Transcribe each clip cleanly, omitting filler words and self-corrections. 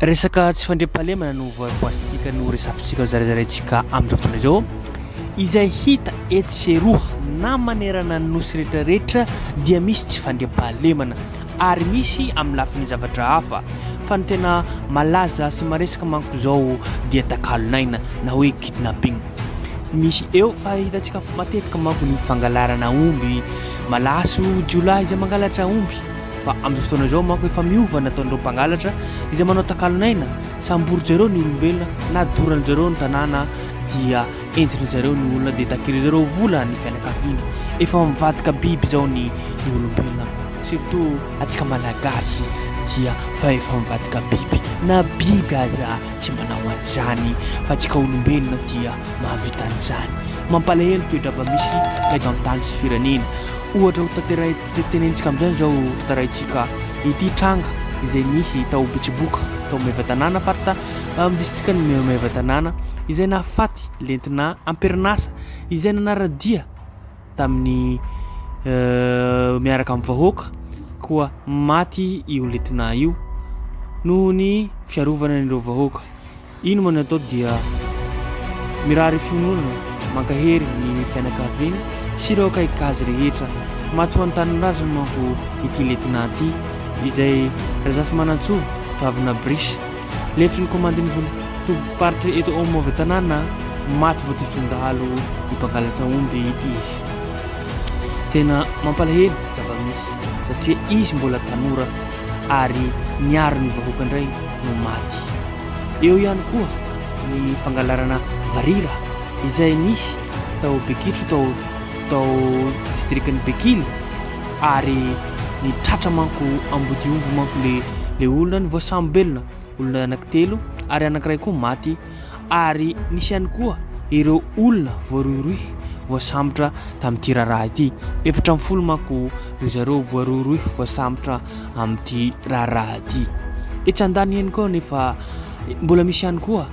Resaka tsy fandriampahalemana no voaboasintsika no resafintsika zarazaraintsika amin'izao fotoana izao. Izay hita etsy sy eroa na manerana ny nosy rehetrarehetra dia misy tsy fandriampahalemana ary misy amin'ny lafiny zavatra hafa fa ny tena malaza sy maresaka manko izao dia takalon'aina na hoe kidnapping. Misy eo fa hitantsika matetika manko ny fangalarana omby, malaso jiolahy izay mangalatra omby fa amin'izao fotoana izao manko efa miova ny ataon'ireo mpangalatra izay manao takalon'aina, samborin-jareo ny olombelona na doran-jareo ny tanàna dia entin-jareo ny olona dia takirin-jareo vola ny fianakaviana. Efa mivadika biby izao ny ny olombelona surtout antsika malagasy dia fa efa mivadika biby na biby aza tsy manao an'izany fa antsika olombelona dia mahavita an'izany. Mampalahelo toe-drava-misy eto an-tany sy firenena. Ohatra ho tanterahi- tenenintsika amin'izany izao tantaraintsika ity tranga izay nisy tao Betsiboka tao Maevatanàna faritra amin'ny distrikan'i Maevatanàna izay nahafaty lentina am-perinasa izay nanara-dia tamin'ny miaraka amin'ny vahoaka koa maty io lieutenant io noho ny fiarovana an'ireo vahoaka. Ino moa ny atao dia mirary fiononana, mankahery ny fianakaviany sy ireo akaiky azy rehetra. Maty ho an'ny tanindrazany manko ity lieutenant ity izay Razafimanantsoa Toavina Brice. Lefitry ny komandin'ny vondron-tobim-paritra eto Maovatanàna, maty voatifitry-dahalo ny mpangalatra omby izy. Tena mampalahelo ny zava-misy satria izy mbola tanora ary niaro ny vahoaka indray no maty. Eo ihany koa ny fangalarana varira izay nisy tao Bekitro tao tao distrikan'i Bekily ary ny tratra manko ambodiomby manko le le olona ny voasambelona olona anankitelo ary anankiray koa maty ary nisy ihany koa ireo olona voarohirohy voasambotra tamin'ity raharaha ity. 14 manko ry zareo voarohirohy voasambotra amin'ity raharaha ity. Etsy andaniny ihany koa nefa mbola misy ihany koa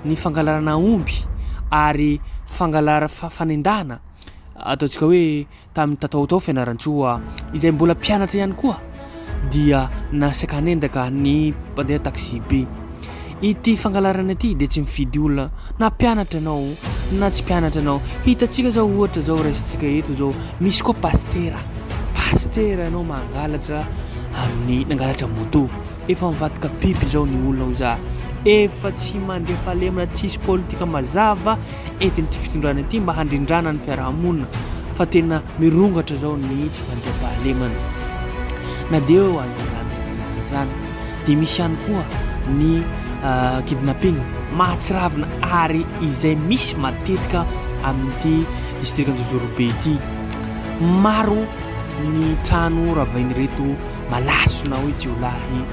ny fangalarana omby ary fangalara fanendahana ataontsika hoe tamin'ny tataotao Fianarantsoa izay mbola mpianatra ihany koa dia nasaika hanendaka ny mpandeha taxi-be. Ity fangalarana ity dia tsy mifidy olona na mpianatra ianao na tsy mpianatra ianao. Hitantsika zao ohatra zao raisintsika eto zao misy koa pasitera, pasitera ianao mangalatra amin'ny nangalatra moto. Efa mivadika biby izao ny olona hoy za. Efa tsy mandre fahalemana tsisy politika mazava entin'ity fitondrana ity mba handrindrana ny fiarahamonina fa tena mirongatra izao ny tsy fandriampahalemana. Na dia eo aza izany rehetra rehetra izany dia misy ihany koa ny kidnapping mahatsiravina ary izay misy matetika amin'ity distrikan'Anjozorobe ity. Maro ny trano ravain'ireto malaso na hoe jiolahy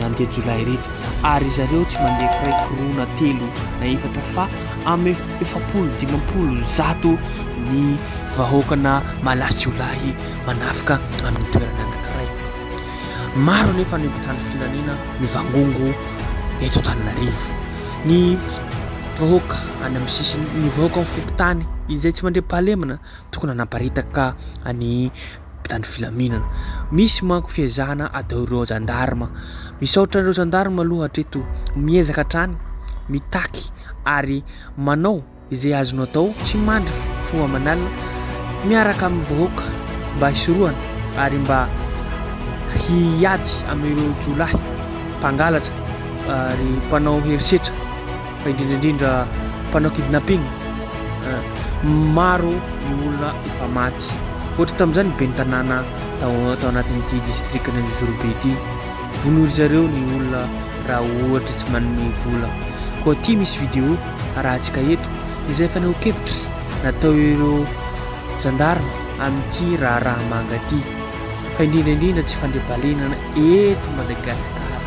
andia-jiolahy ireto ary zareo tsy mandeha kiraiky roa na telo na efatra fa amy 40, 50, 100 ny vahoaka na malaso jiolahy manafika amin'ny toerana anankiray. Maro anefa ny mpitandro filanina mivangongo eto Antananarivo. Ny vahoaka any amin'ny sisiny, ny vahoaka amin'ny fokontany izay tsy mandriampahalemana tokony hanaparitaka ny mpitandro filaminana. Misy manko fiezahana ataon'ireo zandarma. Misaotra an'ireo zandarma aloha hatreto miezaka hatrany mitaky ary manao izay azony atao tsy mandry fo aman'alina miaraka amin'ny vahoaka mba hisorohana ary mba hiady amin'ireo jiolahy mpangalatra ary mpanao herisetra fa indrindra indrindra mpanao kidnapping. Maro ny olona efa maty. Ohatra tamin'izany ny ben'ny tanàna tao tao anatin'ity distrikan'Anjozorobe ity. Vonoin-dry zareo ny olona raha ohatra tsy manome vola. Koa ity misy vidéo arahantsika eto izay fanehoan-kevitra natao ireo zandarma amin'ity raharaha manga ity. Fa indrindra indrindra tsy fandriampahalemana eto Madagasikara.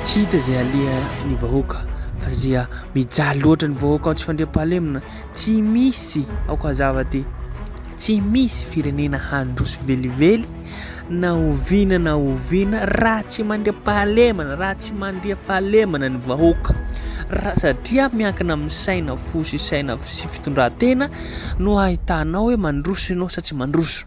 Tsy hita izay aleha ny vahoaka fa satria Mijaly loatra ny vahoaka ao tsy fandriampahalemana, tsy misy, aoka hazava ty, tsy misy firenena handroso velively na oviana na oviana raha tsy mandriampahalemana, raha tsy mandria fahalemana ny vahoaka, raha satria miankina amin'ny saina, fo sy saina sy fitondran-tena no ahitanao hoe mandroso ianao sa tsy mandroso.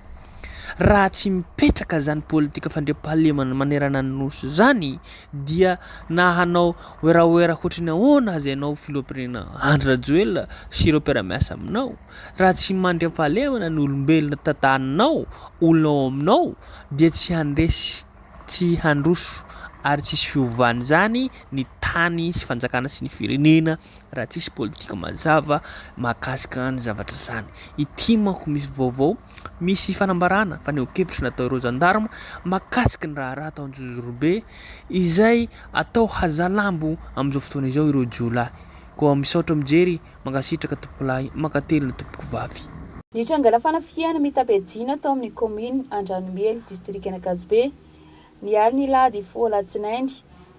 Raha tsy mipetraka zany politika fandriampahalemana manerana ny nosy zany dia na hanao werawera hoatry ny ahoana aza ianao filoham-pirenena Andry Rajoelina sy ireo mpiara-miasa aminao, raha tsy mandriampahalemana ny olombelona tantaninao, olona ao aminao dia tsy handresy, tsy handroso ary tsisy fiovana izany ny tany sy fanjakana sy ny firenena raha tsisy politika mazava mahakasika ny zavatra izany. Ity manko misy vaovao, misy fanambarana, fanehoan-kevitra natao ireo zandarma mahakasika ny raharaha tao Anjozorobe izay atao hazalambo amin'izao fotoana izao ireo jiolahy. Koa misaotra mijery, mankasitraka tompokolahy, mankatelina tompokovavy. Nitrangana fanafihana mitam-piadiana tao amin'ny kaominina Andranomiely, distrikan'Ankazobe, ny alin'ny alahady hifoha alatsinainy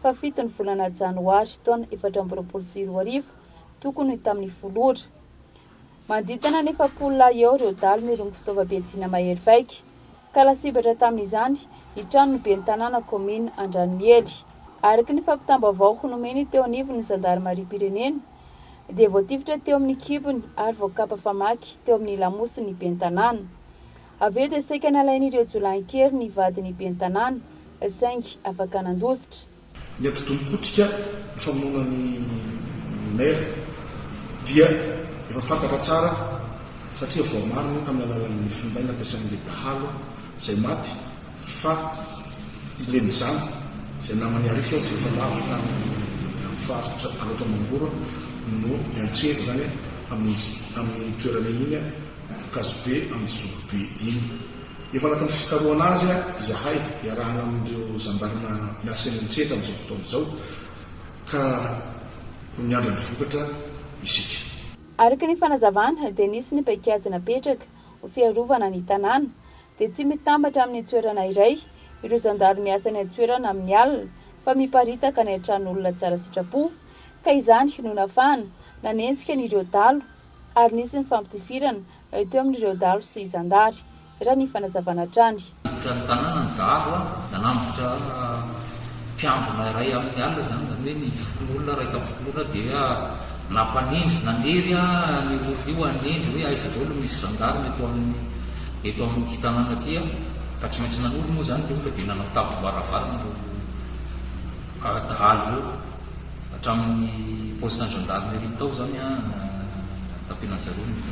fahafito ny volana janoary taona 2024 tokony ho tamin'ny folo ora. Manodidina ny 40 lahy eo ireo dahalo mirongo fitaovam-piadiana mahery vaika ka lasibatra tamin'izany ny tranon'ny ben'ny tanàna kaominina Andranomiely. Araka ny fampitam-baovao nomeny teo anivon'ny zandarimariam-pirenena dia voatifitra teo amin'ny kibony ary voakapa famaky teo amin'ny lamosiny ny ben'ny tanàna. Avy eo dia saika nalain'ireo jiolahy an-kery ny vadin'ny ben'ny tanàna, saingy afaka nandositra. Ny atidoha mikotrika ny famonoana ny maire dia efa fantatra tsara satria voamarina tamin'ny alalan'ny finday nampiasain'ilay dahalo izay maty fa i Lemizana izay naman'i Arify izay efa lavo tany amin'ny faritra Alaotra Mangoro no niantsehatra izany amin'iny toerana iny. Ankazobe Anjozorobe iny. Efa anatin'ny fikarohana azy izahay, iarahana amin'ireo zandarma miasa eny an-tsehatra amin'izao fotoana izao, ka miandry ny vokatra isika. Araka ny fanazavana dia nisy ny paikady napetraka ho fiarovana ny tanàna, dia tsy mitambatra amin'ny toerana iray ireo zandary miasa any an-toerana amin'ny alina fa miparitaka any an-tran'olona tsara sitrapo, ka izany no nafahana nanenjika an'ireo dalo ary nisy ny fampitifirana teo amin'ireo dahalo sy zandary, raha ny fanazavana hatrany. Niditra ny tanàna ny dahalo, nanambotra mpiambina iray amin'ny alina izany, izany hoe ny fokonolona, iray tamin'ny fokonolona dia nampanendry, nanery an'io olona io hanendry hoe aiza daholo no misy zandarma eto amin'ny eto amin'ity tanàna ity, ka tsy maintsy nanoro moa izany ilay olona dia nanao tampom-baravarana ireo dahalo ireo. Hatramin'ny poste ny gendarmerie tao zany an, tapenan'ny zareo ny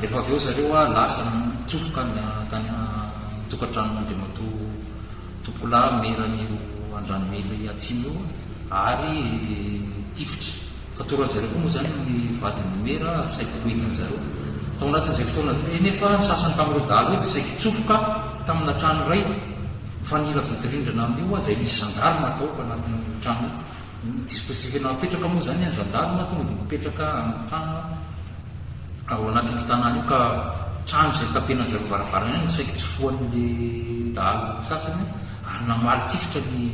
rehefa avy eo zareo an lasa nitsofoka ny tany an-tokantranon'Andriamatoa Tompokolahy meran'io Andranomely Atsimo io ary nitifitra. Fatoran'ny zareo koa moa zany ny vadin'ny mera ary saiky hoentin'ny zareo. Tao anatin'izay fotoana izay nefa ny sasany tamin'ireo dahalo ireo dia saiky hitsofoka tamina trano iray mifanila vodirindrina amin'io izay misy gendarme tao anatin'io trano io. Ny dispositif napetraka moa izany an, gendarme tonga dia mipetraka amin'ny trano ao anatin'io tanàna io ka trano izay tapenan'ny zareo varavarana ihany no saiky tsofohan'le dahalo sasany ary namaly tifitra ny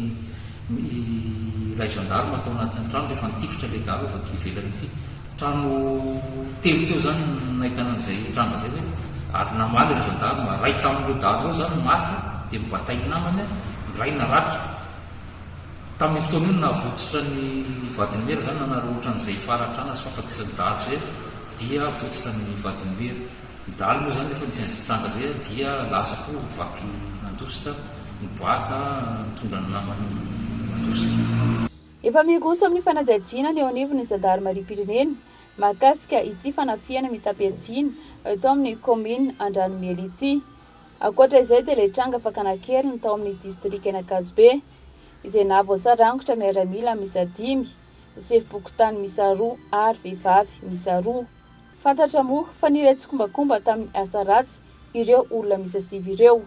ilay gendarme tao anatin'ny trano rehefa nitifitra ilay dahalo avy aty ivelany aty. Trano telo teo izany no nahitana an'izay tranga izay hoe ary namaly ireo gendarme, iray tamin'ireo dahalo ireo izany maty dia nobatain'ny namany, ny iray naratra. Tamin'io fotoana io no nahavotsitra ny vadin'i Mera izany nanararaotra an'izay faharatrana sy fahafatesan'ny dahalo izay dia votsitra ny vadin'i Mera. Ny dahalo moa izany rehefa nisy an'izay tranga izay dia lasa koa vaky nandositra, nibata nitondra ny namany nandositra. Efa miroso amin'ny fanadihadiana ny eo anivon'ny zandarimariam-pirenena mahakasika ity fanafihana mitam-piadiana tao amin'ny kaominina Andranomiely ity. Ankoatra izay dia ilay tranga fakana an-keriny tao amin'ny distrikan'Ankazobe, izay nahavoasarangotra miaramila miisa dimy, sefom-pokontany miisa roa ary vehivavy miisa roa. Fantatra moa fa niray tsikombakomba tamin'ny asa ratsy ireo olona miisa sivy ireo.